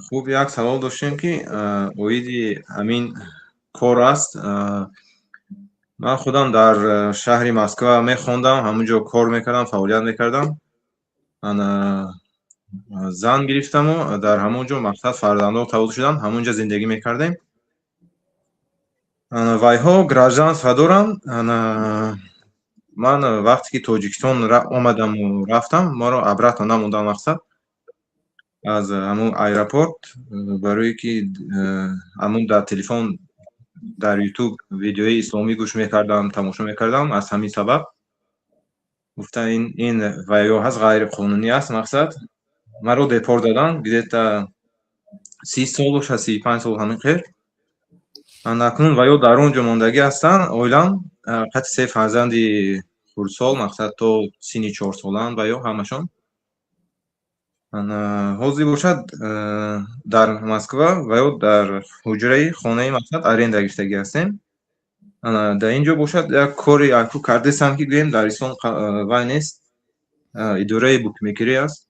Хуб, як савол доштем, ки оиди ҳамин кор аст. Ман худам дар шаҳри Москва мехондам, ҳамун ҷо кор мекардам, фаъолият мекардам. Ана зан гирифтаму дар ҳамон ҷо, мақсад, фарзандон таваллуд шуданд, ҳамон ҷо зиндагӣ мекардем. Вайҳо гражданство доранд. Ман вақте ки Тоҷикистон омадаму рафтам, маро обратно намонданд, мақсад, аз ҳамун аэропорт, барое ки ҳамун дар телефон, дар Ютуб видеои исломӣ гӯш мекардам, тамошо мекардам. Аз ҳамин сабаб гуфта, ин вайё ҳаст, ғайриқонунӣ аст, мақсад, маро депорт доданд. Где-то 30 сол бошад, 35 сол, ҳамин хел. Акнун вайё дар он ҷо мондагӣ ҳастанд. Оилам қати се фарзанди хурдсол, мақсад, то синни 4 солаанд вайё ҳамашон. Ҳозир бошад, дар Москва ва ё дар ҳуҷраи хонаи, мақсад, аренда гирифтагӣ ҳастем. Дар ин ҷо бошад, як кори аку кардесам, ки гӯем, дар ислом вай нест, идораи букмекерӣ аст.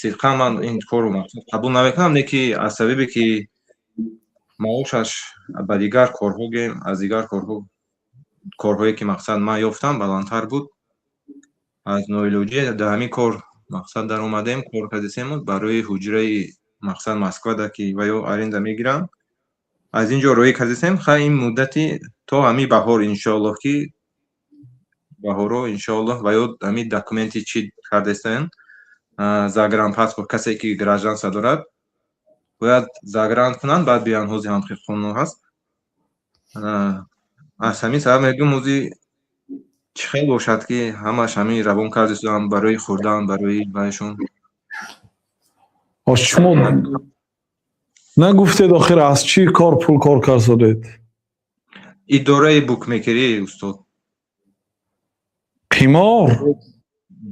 Сидқан ман ин корро, мақсад, қабул намекунам, не ки аз сабабе ки маошаш ба дигар корҳо, гӯем, аз дигар корҳо, корҳое ки, мақсад, ман ёфтам, баландтар буд, аз ноилоҷӣ дар ҳамин кор, мақсад, даромадем, кор кардесему барои ҳуҷраи, мақсад, Москвада, ки ва ё аренда мегирам, аз ин ҷо роҳӣ кардесем. Хай, ин муддати то ҳамин баҳор, иншоаллоҳ, ки баҳоро, иншоаллоҳ, ва ё ҳамин документи чӣ кардестаен, загранпаспорт, касе ки гражданство дорад, бояд загран кунанд, баъд биёянд. Ҳозир ҳам қонун ҳаст. Аз ҳамин сабаб мегӯям, ҳозир чӣ хел бошад, ки ҳамаш ҳамин равон кардистам барои хӯрдан, барои вайшон. Шумо нагуфтед, охир аз чӣ кор пул кор кардодед? Идораи букмекерӣ, устод. Қимор?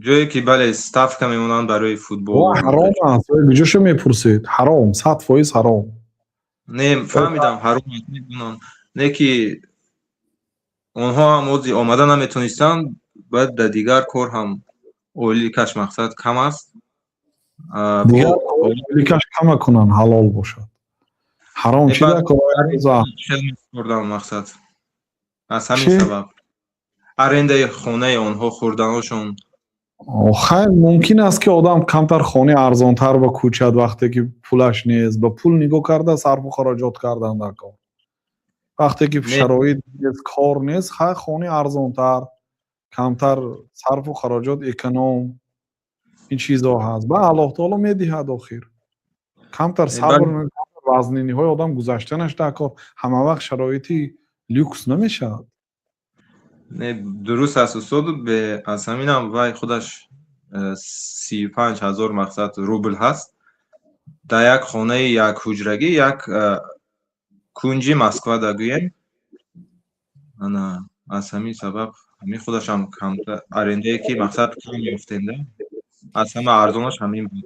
Ҷое ки, бале, ставка мемонанд барои футбол. Ҳаром аст, куҷошо мепурсед? Ҳаром, 100% ҳаром. Не, фаҳмидам, ҳаром аст, медонам, не ки онҳо ҳам ҳозир омада наметонистанд. Баъд дар дигар кор ҳам ойликаш, мақсад, кам аст. Ойликаш кама кунанд, ҳалол бошад. Ҳаром чи? Месупурдам, мақсад, аз ҳамин сабаб арендаи хонаи онҳо, хӯрданошон. Хайр, мумкин аст, ки одам камтар хонаи арзонтар ба кӯчад, вақте ки пулаш нест. Ба пул нигоҳ карда сарфу хароҷот кардан дар кор. Вақте ки шароит нест, кор нест, хай, хонаи арзонтар, камтар сарфу хароҷот, эконом, ин чизҳо ҳаст. Ба Аллоҳ таоло медиҳад. Охир камтар сабр, вазниниҳои одам гузаштанаш дар кор. Ҳама вақт шароити люкс намешавад. Не, дуруст аст, устод. Аз ҳаминам вай худаш 35 000, мақсад, рубл ҳаст, дар як хонаи як ҳуҷрагӣ, як кунҷи Москвада, гӯем. Ана аз ҳамин сабаб ҳамин худашам камтар арендае, ки, мақсад, кам ёфтем да, аз ҳама арзонаш ҳамин буд.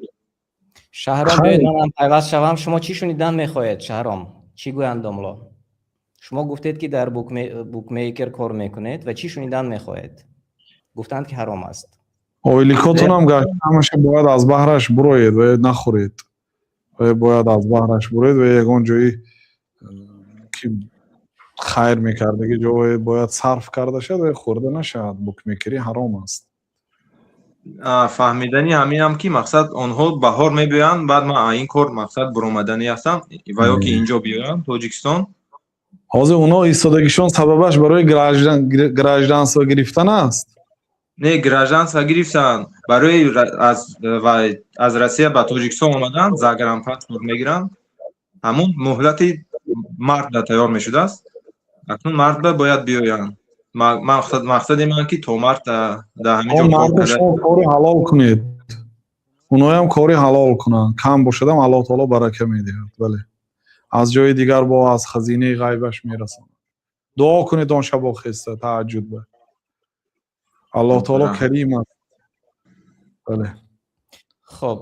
Шаҳром, биёед, манам пайваст шавам. Шумо чӣ шунидан мехоҳед, Шаҳром? Чӣ гӯянд домло? Шумо гуфтед, ки дар букмекер кор мекунед, ва чӣ шунидан мехоҳед? Гуфтанд, ки ҳаром аст. Ойликотонам гашта, ҳамаша бояд аз баҳраш буроед ва нахӯред. Бояд аз баҳраш буроед ва ягон ҷои ки хайр мекардаги ҷое бояд сарф карда шавад ва хӯрда нашавад. Букмекерӣ ҳаром аст. Фаҳмидани ҳаминам, ки, мақсад, онҳо баҳор мебиёянд, баъд ман ин кор, мақсад, буромаданӣ ҳастам ва ё ки инҷо биёянд, Тоҷикистон. Ҳозир онҳо истодагишон сабабаш барои гражданство гирифтан аст. Не, гражданство гирифтан, барои аз Россия ба Тоҷикистон омадан, загранпаспорт мегиранд. Ҳамун муҳлати март тайёр мешудааст. Акнун мартба бояд биёянд. Мақсади ман, ки то март дар ҳамин ҷо кор карда. Шумо кори ҳалол кунед, оноям кори ҳалол кунанд, кам бошадам, Аллоҳ таоло барака медиҳад. Бале, аз ҷои дигар бо аз хазинаи ғайбаш мерасонад. Дуо кунед он шабо хеста таҳаҷҷуд ба Аллоҳ таоло, карим аст, бале. Хоб.